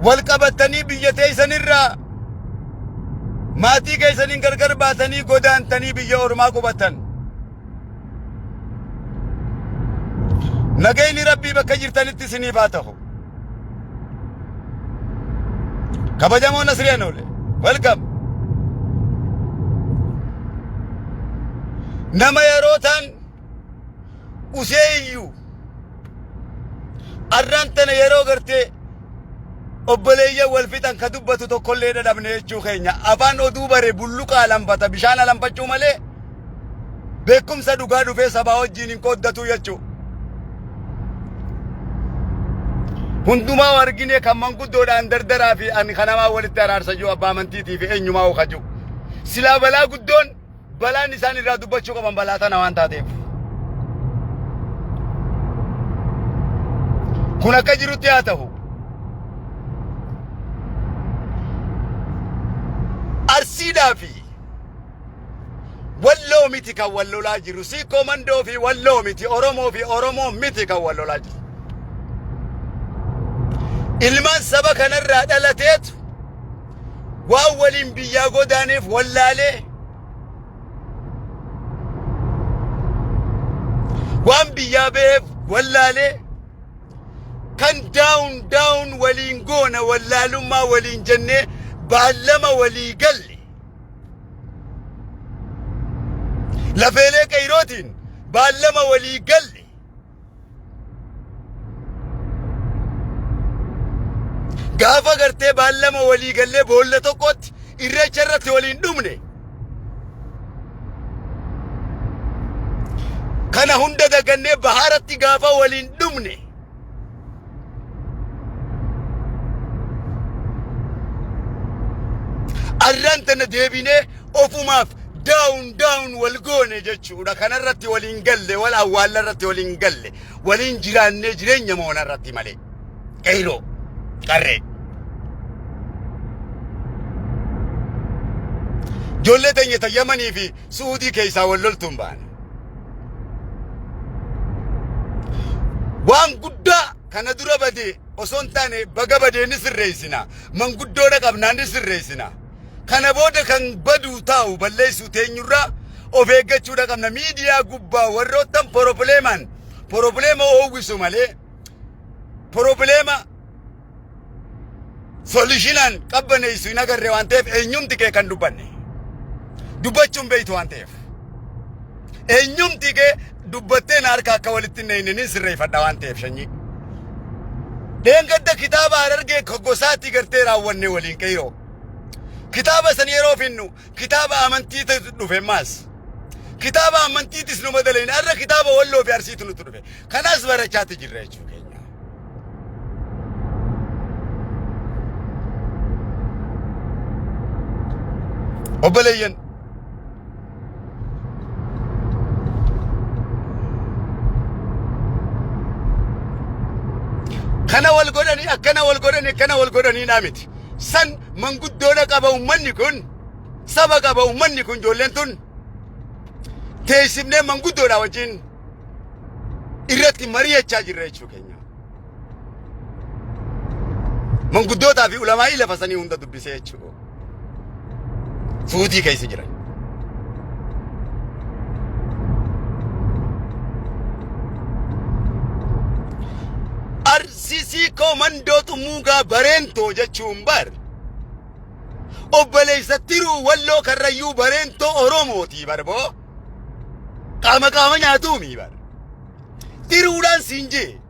Wal qabattanii biyya teessanirraa maatii keessaniin gargar baatanii godaantanii biyya ormaa qubattan. Nagayni Rabbii bakka jirtanitti isiniif haa ta'u. Kabajamoo Nasrii Anoole. Welcome. Nama yeroo ta'an usee iyyuu arraan tana yeroo gartee obboleeyyan wal fixan ka dubbatu tokkollee dhadhabne jechuu keenya. Afaan oduu bare bulluqa alanfata, bishaan alanfachuu malee beekumsa dhugaa dhufee sabaa wajjiin hin qooddatu jechuu. Hundumaa argine kan manguddoodhaan dardaraa fi ani kanamaa walitti araarsa jiru abbaa amantiitii fi eenyumaa kaju. Silaa balaa guddoon balaan isaan irraa dubbachuu qaban balaa tana waan taateef. Kun akka jirutti haa ta'u. Arsiidhaa fi Walloo miti kan wal lolaa jiru. Siikoo Mandoo fi Walloo miti. Oromoo fi Oromoo miti kan wal lolaa jiru. Ilmaan saba kanarraa dhalateetu waan waliin biyyaa godaaneef wallaalee waan biyyaa ba'eef wallaalee kan daawun daawun waliin goona wallaalummaa waliin jennee baallama walii galle. Lafeelee qeyrootiin baallama walii galle. Gaafa gartee baallama walii gallee boolla tokkotti irreecha irratti waliin dhumne. Kana hunda dagannee bahaaratti gaafa waliin dhumne. Arraan tana deebinee ofumaaf daawun daawun wal goone jechuudha. Kanarratti waliin galle, wal awwaalla irratti waliin galle, waliin jiraannee jireenya moona irratti malee. Qeyroo, qarree. Ijoollee teenya ta Yamanii fi Su'uudii keessaa wal loltuun baane. Waan guddaa kana dura bade osoo hin taane baga badee ni sirreessina. Manguddoodha qabnaa ni sirreessina. Kana booda kan baduu taa'u balleessuu teenyurraa of eeggachuudha qabna. Miidiyaa gubbaa warroottan porobileemaan porobileema oowwisu malee porobileema solishinaan qabbaneessu hin agarre waan ta'eef eenyumti kee kan dubbanne dubbachuun beektu waan ta'eef eenyumti kee dubbattee na harka akka walitti hin neeyne nin sirreeffadha waan ta'eef shanyii. Dheengadda kitaaba Harargee ka gosaatti gartee raawwanne waliin qeyroo. Kitaaba san yeroo finnu kitaaba amantiitu dhufe maas. Kitaaba amantiitis nu madaleen har'a kitaaba Walloo fi Arsiitu nutti dhufe. Kanaas barachaatti jirra jechuudha keenya. Obboleeyyan kana wal godhanii akkana wal godhanii akkana wal godhanii dhaa miti. San manguddoodha qaba ummanni kun saba qaba ummanni kun ijoolleen tun teessifnee manguddoodha wajjin irratti mari'achaa jirra jechuu keenya. Manguddootaa fi ulamaa'ii lafa sanii hunda dubbisee jechuudha. Suudii keessa jiran. Arsisii koo mandoo xummuugaa bareentoo jechuun bar. Obboleessa tiruu walloo karrayyuu bareentoo Oromootii barboo. Qaama qaama nyaatuumii bar. Tiruudhaan siin jee.